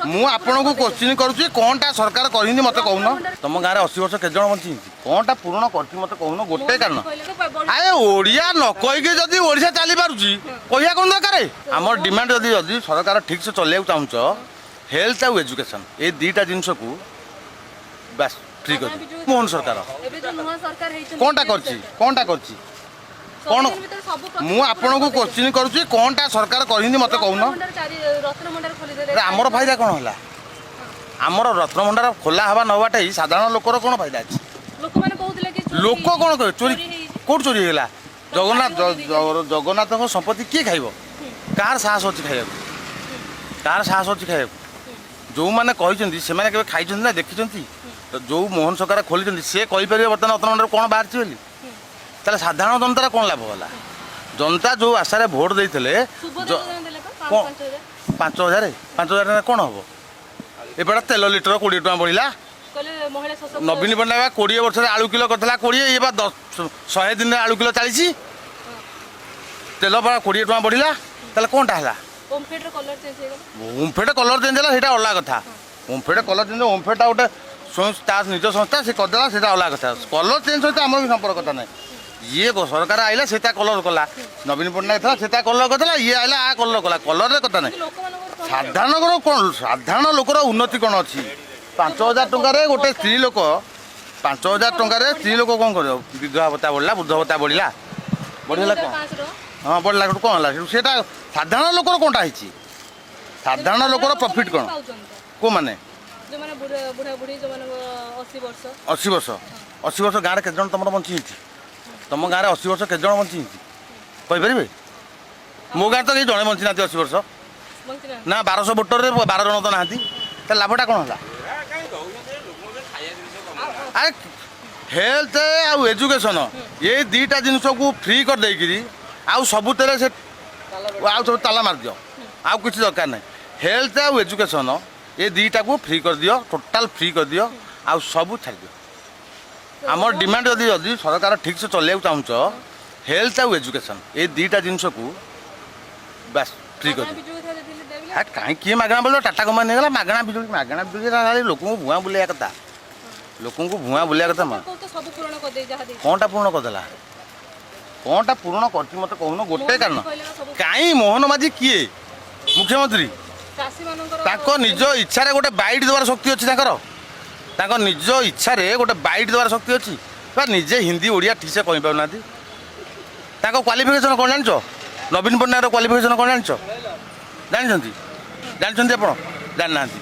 ମୁଁ ଆପଣଙ୍କୁ କୋଶ୍ଚିନ୍ କରୁଛି, କ'ଣଟା ସରକାର କରିନି ମୋତେ କହୁନ। ତମ ଗାଁରେ 80 ବର୍ଷ କେତେ ଜଣ ବଞ୍ଚିଛନ୍ତି? କ'ଣଟା ପୂରଣ କରିଛି ମୋତେ କହୁନ ଗୋଟେ କାରଣ। ଆରେ, ଓଡ଼ିଆ ନ କହିକି ଯଦି ଓଡ଼ିଶା ଚାଲିପାରୁଛି, କହିବା କ'ଣ ଦରକାର? ଆମର ଡିମାଣ୍ଡ, ଯଦି ସରକାର ଠିକ୍ସେ ଚଲେଇବାକୁ ଚାହୁଁଛ, ହେଲ୍ଥ ଆଉ ଏଜୁକେସନ୍ ଏଇ ଦୁଇଟା ଜିନିଷକୁ ବାସ୍ ଫ୍ରି କରିଦିଅ। ମୋହନ ସରକାର ଏବେ ଯୋଉ ନୂଆ ସରକାର ହେଇଛନ୍ତି, କ'ଣଟା କରିଛି? କ'ଣଟା କରିଛି? କ'ଣ? ଶହେ ଦିନ ଭିତରେ ସବୁ ମୁଁ ଆପଣଙ୍କୁ କୋଶ୍ଚିନ୍ କରୁଛି, କ'ଣଟା ସରକାର କରିନି ମୋତେ କହୁନ। ରତ୍ନଭଣ୍ଡାର ଖୋଲିଦେଲେ। ଆରେ, ଆମର ଫାଇଦା କ'ଣ ହେଲା? ଆମର ରତ୍ନଭଣ୍ଡାର ଖୋଲା ହେବା ନ ହେବାଟା ସାଧାରଣ ଲୋକର କ'ଣ ଫାଇଦା ଅଛି? ଲୋକମାନେ କହୁଥିଲେ କି ଚୋରି ଲୋକ କ'ଣ କହିବେ? ଚୋରି ହେଇଛି। କୋଉଠି ଚୋରି ହେଇଗଲା? ଜଗନ୍ନାଥ ଜଗନ୍ନାଥଙ୍କ ସମ୍ପତ୍ତି କିଏ ଖାଇବ? କାହାର ସାହସ ଅଛି ଖାଇବାକୁ? କାହାର ସାହସ ଅଛି ଖାଇବାକୁ? ଯେଉଁମାନେ କହିଛନ୍ତି, ସେମାନେ କେବେ ଖାଇଛନ୍ତି ନା ଦେଖିଛନ୍ତି? ତ ଯେଉଁ ମୋହନ ସରକାର ଖୋଲିଛନ୍ତି, ସେ କହିପାରିବେ ବର୍ତ୍ତମାନ ରତ୍ନଭଣ୍ଡାର କ'ଣ ବାହାରିଛି ବୋଲି? ତାହେଲେ ସାଧାରଣ ଜନତାର କ'ଣ ଲାଭ ହେଲା? ଜନତା ଯେଉଁ ଆଶାରେ ଭୋଟ ଦେଇଥିଲେ ସୁଭଦ୍ରା ଯୋଜନା ଦେଲେ ପା, କ'ଣ? 5,000। 5,000, 5,000 କ'ଣ ହବ? ଏପଟେ ତେଲ ଲିଟର 20 ଟଙ୍କା ବଢ଼ିଲା। କହିଲେ ମହିଳା ସଶକ୍ତ। ନବୀନ ପଟ୍ଟନାୟକ 20 ବର୍ଷରେ ଆଳୁ କିଲୋ କରିଥିଲା 20, ଇଏ ବା 100 ଦିନରେ ଆଳୁ କିଲୋ 40। ତେଲ ପରା 20 ଟଙ୍କା ବଢ଼ିଲା। ତାହେଲେ କ'ଣଟା ହେଲା? ଓମଫେଡର କଲର ଚେଞ୍ଜ ହେଇଗଲା। ଓମଫେଡ଼ କଲର୍ ଚେଞ୍ଜ ହେଲା, ସେଇଟା ଅଲଗା କଥା। ଓମଫେଡ଼ କଲର୍ ଚେଞ୍ଜ, ଓମଫେଡ଼ଟା ଗୋଟେ ତା ନିଜ ସଂସ୍ଥା, ସେ କରିଦେଲା, ସେଇଟା ଅଲଗା କଥା। କଲର୍ ଚେଞ୍ଜ ସହିତ ଆମର ବି ସମ୍ପର୍କ କଥା ନାହିଁ। ଇଏ ସରକାର ଆଇଲା, ସେ ତା କଲର୍ କଲା। ନବୀନ ପଟ୍ଟନାୟକ ଥିଲା, ସେ ତା କଲର୍ କରିଥିଲା। ଇଏ ଆଇଲା, ଆ କଲର୍ କଲା। କଲର୍ରେ କଥା ନାହିଁ। ଲୋକମାନଙ୍କର ସାଧାରଣଙ୍କର କ'ଣ, ସାଧାରଣ ଲୋକର ଉନ୍ନତି କ'ଣ ଅଛି? 5,000 ଟଙ୍କାରେ ଗୋଟେ ସ୍ତ୍ରୀ ଲୋକ, 5,000 ଟଙ୍କାରେ ସ୍ତ୍ରୀ ଲୋକ କ'ଣ କରିବ? ବିଧବା ଭତ୍ତା ବଢ଼ିଲା, ବୃଦ୍ଧ ଭତ୍ତା ବଢ଼ିଲା, ବଢ଼ିଲା କ'ଣ? 500 ଟଙ୍କା। ହଁ, ବଢ଼ିଲା। ସେଠୁ କ'ଣ ହେଲା? ସେଠୁ ସେଇଟା ସାଧାରଣ ଲୋକର କ'ଣଟା ହେଇଛି? ସାଧାରଣ ଲୋକର ପ୍ରଫିଟ୍ କ'ଣ? ପାଉଛନ୍ତି ତ। କେଉଁମାନେ? ଯୋଉମାନେ ବୁଢା ବୁଢା ବୁଢୀ, ଯୋଉମାନଙ୍କ 80 ବର୍ଷ। 80 ବର୍ଷ, 80 ବର୍ଷ ଗାଁରେ କେତେ ଜଣ ତମର ବଞ୍ଚିଛନ୍ତି? ତମ ଗାଁରେ 80 ବର୍ଷ କେତେ ଜଣ ବଞ୍ଚିଛନ୍ତି କହିପାରିବେ? ମୋ ଗାଁରେ ତ କେହି ଜଣେ ବଞ୍ଚିନାହାନ୍ତି 80 ବର୍ଷ। ବଞ୍ଚିନାହାନ୍ତି? ନା, 1200 ଭୋଟରରେ 12 ଜଣ ତ ନାହାନ୍ତି। ତାହେଲେ ଲାଭଟା କ'ଣ ହେଲା? ଆରେ, ହେଲ୍ଥ ଆଉ ଏଜୁକେସନ୍ ଏଇ ଦୁଇଟା ଜିନିଷକୁ ଫ୍ରି କରିଦେଇକିରି ଆଉ ସବୁଥିରେ ସେ ଆଉ ସବୁ ତାଲା ମାରିଦିଅ, ଆଉ କିଛି ଦରକାର ନାହିଁ। ହେଲ୍ଥ ଆଉ ଏଜୁକେସନ୍ ଏ ଦୁଇଟାକୁ ଫ୍ରି କରିଦିଅ, ଟୋଟାଲ୍ ଫ୍ରି କରିଦିଅ, ଆଉ ସବୁ ଛାଡ଼ିଦିଅ। ଆମର ଡିମାଣ୍ଡ, ଯଦି ସରକାର ଠିକ୍ସେ ଚଲେଇବାକୁ ଚାହୁଁଛ, ହେଲ୍ଥ ଆଉ ଏଜୁକେସନ୍ ଏ ଦୁଇଟା ଜିନିଷକୁ ବାସ୍ ଫ୍ରି ମାଗଣା କରିଦିଅ। ବିଜୁଳି ଥରେ ଦେଲେ ଦେଲେ। ହେ, କାହିଁ କିଏ ମାଗଣା ବୋଲେ? ଟାଟା କମ୍ପାନୀ ନେଇଗଲା ମାଗଣା ବିଜୁଳି। ମାଗଣା ବିଜୁଳି ଖାଲି ଲୋକଙ୍କୁ ଭୁଆଁ ବୁଲେଇବା କଥା, ଲୋକଙ୍କୁ ଭୁଆଁ ବୁଲେଇବା କଥା ମା। କହୁତ ସବୁ ପୂରଣ କରିଦେଇ ଯାହା ଦେଇଛି। କ'ଣଟା ପୂରଣ କରିଦେଲା? କ'ଣଟା ପୂରଣ କରିଛି ମୋତେ କହୁନ ଗୋଟେ କାରଣ। କହିଲେ ବା ସବୁ। କାହିଁ ମୋହନ ମାଝୀ କିଏ ମୁଖ୍ୟମନ୍ତ୍ରୀ? ଚାଷୀମାନଙ୍କର ତାଙ୍କ ନିଜ ଇଚ୍ଛାରେ ଗୋଟେ ବାଇଟ୍ ଦେବାର ଶକ୍ତି ଅଛି ତାଙ୍କର? ତାଙ୍କ ନିଜ ଇଚ୍ଛାରେ ଗୋଟେ ବାଇଟ୍ ଦେବାର ଶକ୍ତି ଅଛି ବା? ନିଜେ ହିନ୍ଦୀ ଓଡ଼ିଆ ଠିକ୍ସେ କହିପାରୁନାହାନ୍ତି। ତାଙ୍କ କ୍ୱାଲିଫିକେସନ୍ କ'ଣ ଜାଣିଛ? ନବୀନ ପଟ୍ଟନାୟକର କ୍ୱାଲିଫିକେସନ୍ କ'ଣ ଜାଣିଛ? ଜାଣିଛନ୍ତି? ଜାଣିଛନ୍ତି ଆପଣ? ଜାଣିନାହାନ୍ତି।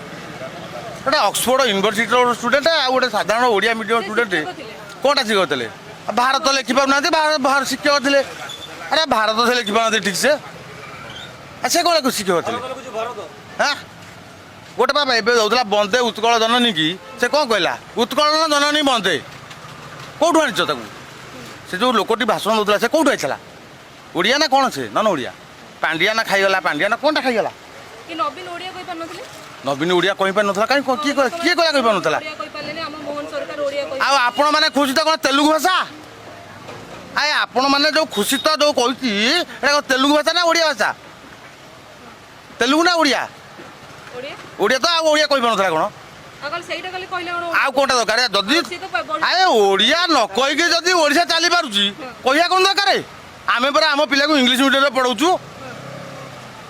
ଗୋଟେ ଅକ୍ସଫୋର୍ଡ ୟୁନିଭର୍ସିଟିର ଷ୍ଟୁଡେଣ୍ଟ ଆଉ ଗୋଟେ ସାଧାରଣ ଓଡ଼ିଆ ମିଡ଼ିୟମ୍ ଷ୍ଟୁଡେଣ୍ଟ। ଶିକ୍ଷକ ଥିଲେ। କ'ଣଟା ଶିକ୍ଷକ ଥିଲେ? ଭାରତ ଲେଖିପାରୁନାହାନ୍ତି। ବାହାର ଶିକ୍ଷକ ଥିଲେ। ଆରେ, ଭାରତ ସେ ଲେଖିପାରୁନାହାନ୍ତି ଠିକ୍ସେ, ଆଉ ସେ କ'ଣ ଶିକ୍ଷକ ଥିଲେ? ହାଁ, ଗୋଟେ ବାବା ଏବେ ଦଉଥିଲା ବନ୍ଦେ ଉତ୍କଳ ଜନନୀ କି, ସେ କ'ଣ କହିଲା? ଉତ୍କଳ ଜନନୀ ବନ୍ଦେ। କୋଉଠୁ ଆଣିଛ ତାକୁ? ସେ ଯେଉଁ ଲୋକଟି ଭାଷଣ ଦଉଥିଲା, ସେ କୋଉଠୁ ଆଇଥିଲା? ଓଡ଼ିଆ ନା କ'ଣ ସେ? ନନ୍ ଓଡ଼ିଆ। ପାଣ୍ଡିଆନା ଖାଇଗଲା। ପାଣ୍ଡିଆନା କ'ଣଟା ଖାଇଗଲା? କି ନବୀନ ଓଡ଼ିଆ କହିପାରୁନଥିଲେ? ନବୀନ ଓଡ଼ିଆ କହିପାରୁନଥିଲା କାହିଁ? କିଏ କହିଲା? କିଏ କହିଲା କହିପାରୁନଥିଲା? ଓଡ଼ିଆ କହିପାରିଲେନି, ଆମ ମୋହନ ସରକାର ଓଡ଼ିଆ କହି ଆଉ ଆପଣମାନେ ଖୁସି ତ କ'ଣ ତେଲୁଗୁ ଭାଷା? ଆଏ, ଆପଣମାନେ ଯେଉଁ ଖୁସି ତ ଯେଉଁ କହୁଛି, ଏଇଟା କ'ଣ ତେଲୁଗୁ ଭାଷା ନା ଓଡ଼ିଆ ଭାଷା? ତେଲୁଗୁ ନା ଓଡ଼ିଆ? ଓଡ଼ିଆ। ଓଡ଼ିଆ ତ। ଆଉ ଓଡ଼ିଆ କହିପାରୁନଥିଲା କ'ଣ? ଆଉ କାଲି ସେଇଟା କାଲି କହିଲେ କ'ଣ? ଆଉ କ'ଣଟା ଦରକାର ଯଦି ସିଏ ତ ଆରେ, ଓଡ଼ିଆ ନ କହିକି ଯଦି ଓଡ଼ିଶା ଚାଲିପାରୁଛି, କହିବା କ'ଣ ଦରକାର? ଆମେ ପରା ଆମ ପିଲାକୁ ଇଂଲିଶ ମିଡ଼ିୟମରେ ପଢ଼ଉଛୁ,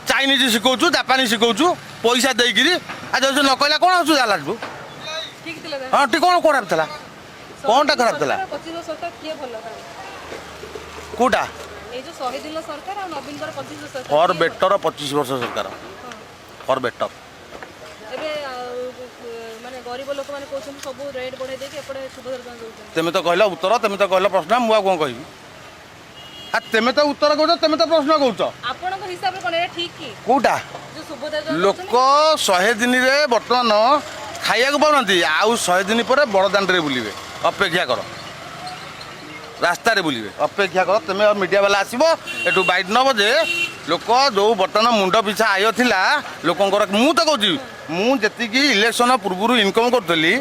ଚାଇନିଜ ଶିଖଉଛୁ, ଜାପାନୀ ଶିଖଉଛୁ ପଇସା ଦେଇକିରି। ଆଉ ଯଦି ସେ ନ କହିଲା, କ'ଣ ଅସୁବିଧା ହେଲା ସେଠୁ? ଠିକ ଥିଲା ତାହେଲେ। ହଁ, ଟିକେ କ'ଣ ଖରାପ ଥିଲା? କ'ଣଟା ଖରାପ ଥିଲା? 25 ବର୍ଷ ସରକାର କିଏ ଭଲ ତାହେଲେ? କୋଉଟା? ଏଇ ଯୋଉ 100 ଦିନ ସରକାର ଆଉ ନବୀନଙ୍କର 25 ବର୍ଷ ସରକାର, ଫର୍ କିଏ ଭଲ? ବେଟର 25 ବର୍ଷ ସରକାର, ଫର୍ ବେଟର। ଏବେ ଆଉ, ମାନେ ଗରିବ ଲୋକମାନେ କହୁଛନ୍ତି ସବୁ ରେଟ୍ ବଢେଇ ଦେଇକି ଏପଟେ ସୁଭଦ୍ରା ଯୋଜନା ଦଉଛନ୍ତି। ତେମେ ତ କହିଲ ଉତ୍ତର, ତେମେ ତ କହିଲ ପ୍ରଶ୍ନ, ମୁଁ ଆଉ କ'ଣ କହିବି? ଆଉ ତେମେ ତ ଉତ୍ତର କହୁଛ, ତେମେ ତ ପ୍ରଶ୍ନ କହୁଛ। ଆପଣଙ୍କ ହିସାବରେ କ'ଣ ଏଇଟା ଠିକ କି? କୋଉଟା? ଯୋଉ ସୁଭଦ୍ରା ଯୋଜନା ଲୋକ 100 ଦିନରେ ବର୍ତ୍ତମାନ ଖାଇବାକୁ ପାଉନାହାନ୍ତି। ଆଉ 100 ଦିନ ପରେ ବଡ଼ ଦାଣ୍ଡରେ ବୁଲିବେ, ଅପେକ୍ଷା କର। ରାସ୍ତାରେ ବୁଲିବେ, ଅପେକ୍ଷା କର। ତେମେ ମିଡ଼ିଆ ବାଲା ଆସିବ, ଏଠୁ ବାଇଟ୍ ନେବ ଯେ ଲୋକ ଯେଉଁ ବର୍ତ୍ତମାନ ମୁଣ୍ଡ ପିଛା ଆୟ ଥିଲା ଲୋକଙ୍କର, ମୁଁ ତ କହୁଛି, ମୁଁ ଯେତିକି ଇଲେକ୍ସନ ପୂର୍ବରୁ ଇନକମ୍ କରୁଥିଲି,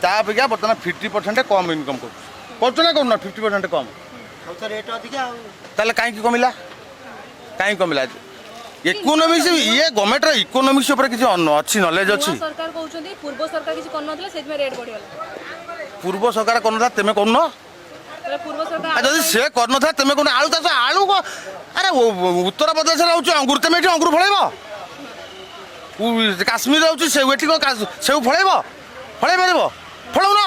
ତା ଅପେକ୍ଷା ବର୍ତ୍ତମାନ 50% କମ୍ ଇନକମ୍ କରୁଛି। କରୁଛ ନା କରୁନ 50% କମ୍? ସବୁ ତ ରେଟ୍ ଅଧିକା ଆଉ। ତାହେଲେ କାହିଁକି କମିଲା? କାହିଁକି କମିଲା? ଇକୋନୋମିକ୍ସ ଇଏ ଗଭର୍ଣ୍ଣମେଣ୍ଟର ଇକୋନୋମିକ୍ସ ଉପରେ କିଛି ଅଛି, ନଲେଜ ଅଛି? ନୂଆ ସରକାର କହୁଛନ୍ତି ପୂର୍ବ ସରକାର କିଛି କରିନଥିଲେ, ସେଥିପାଇଁ ରେଟ୍ ବଢିଗଲା। ପୂର୍ବ ସରକାର କରୁନଥିଲା, ତେମେ କରୁନ? ତାହେଲେ ପୂର୍ବ ସରକାର ଆଉ ଯଦି ସେ କରିନଥିଲା, ତେମେ କରୁନ? ଆଳୁ ଚାଷ, ଆଳୁ ଆରେ ଉତ୍ତରପ୍ରଦେଶରେ ହେଉଛି ଅଙ୍ଗୁର, ତେମେ ଏଠି ଅଙ୍ଗୁର ଫଳେଇବ? କାଶ୍ମୀରରେ ହେଉଛି ସେଉ, ଏଠି କ'ଣ ସେଉ ଫଳେଇବ? ଫଳେଇ ପାରିବ? ଫଳଉନ।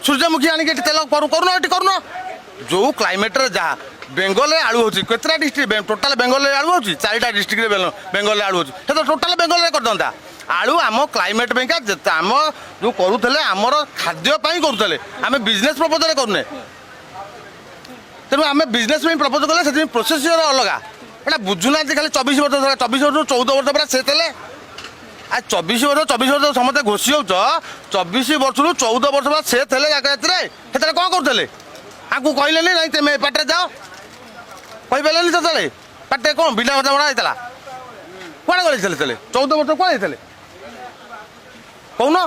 ସୂର୍ଯ୍ୟମୁଖୀ ଆଣିକି ଏଠି ତେଲ କରୁନ, ଏଠି କରୁନ। ଯେଉଁ କ୍ଲାଇମେଟ୍ରେ ଯାହା, ବେଙ୍ଗଲରେ ଆଳୁ ହେଉଛି, କେତେଟା ଡିଷ୍ଟ୍ରିକ୍ଟ ଟୋଟାଲ ବେଙ୍ଗଲରେ ଆଳୁ ହେଉଛି? ଚାରିଟା ଡିଷ୍ଟ୍ରିକ୍ଟରେ ବେଙ୍ଗଲରେ ଆଳୁ ହେଉଛି। ସେ ତ ଟୋଟାଲ ବେଙ୍ଗଲରେ କରିଦିଅନ୍ତା ଆଳୁ। ଆମ କ୍ଲାଇମେଟ୍ ପାଇଁକା ଯେତେ ଆମ ଯେଉଁ କରୁଥିଲେ, ଆମର ଖାଦ୍ୟ ପାଇଁ କରୁଥିଲେ, ଆମେ ବିଜନେସ୍ ପ୍ରପୋଜରେ କରୁନେ। ତେଣୁ ଆମେ ବିଜନେସ୍ ପାଇଁ ପ୍ରପୋଜ କଲେ ସେଥିପାଇଁ ପ୍ରୋସେସିଓର ଅଲଗା। ଏଇଟା ବୁଝୁନାହାନ୍ତି। ଖାଲି 24 ବର୍ଷ ଧର, 24 ବର୍ଷରୁ 14 ବର୍ଷ ପୁରା ସେ ଥିଲେ। ଆଉ 24 ବର୍ଷ, 24 ବର୍ଷ ସମସ୍ତେ ଘୋଷି ହେଉଛ। 24 ବର୍ଷରୁ 14 ବର୍ଷ ପୁରା ସେ ଥିଲେ ରାତିରେ। ସେତେବେଳେ କ'ଣ କରୁଥିଲେ? ଆଙ୍କୁ କହିଲେନି, ନାଇଁ ତେମେ ଏ ପାଟିରେ ଯାଅ, କହିପାରିଲେନି ସେତେବେଳେ? ପାଟିରେ କ'ଣ ବିନା କଥା ବଢ଼ା ହେଇଥିଲା? କୁଆଡ଼େ ଗଲେ ସେତେବେଳେ? 14 ବର୍ଷ କୁଆଡ଼େ ଯାଇଥିଲେ କହୁନ?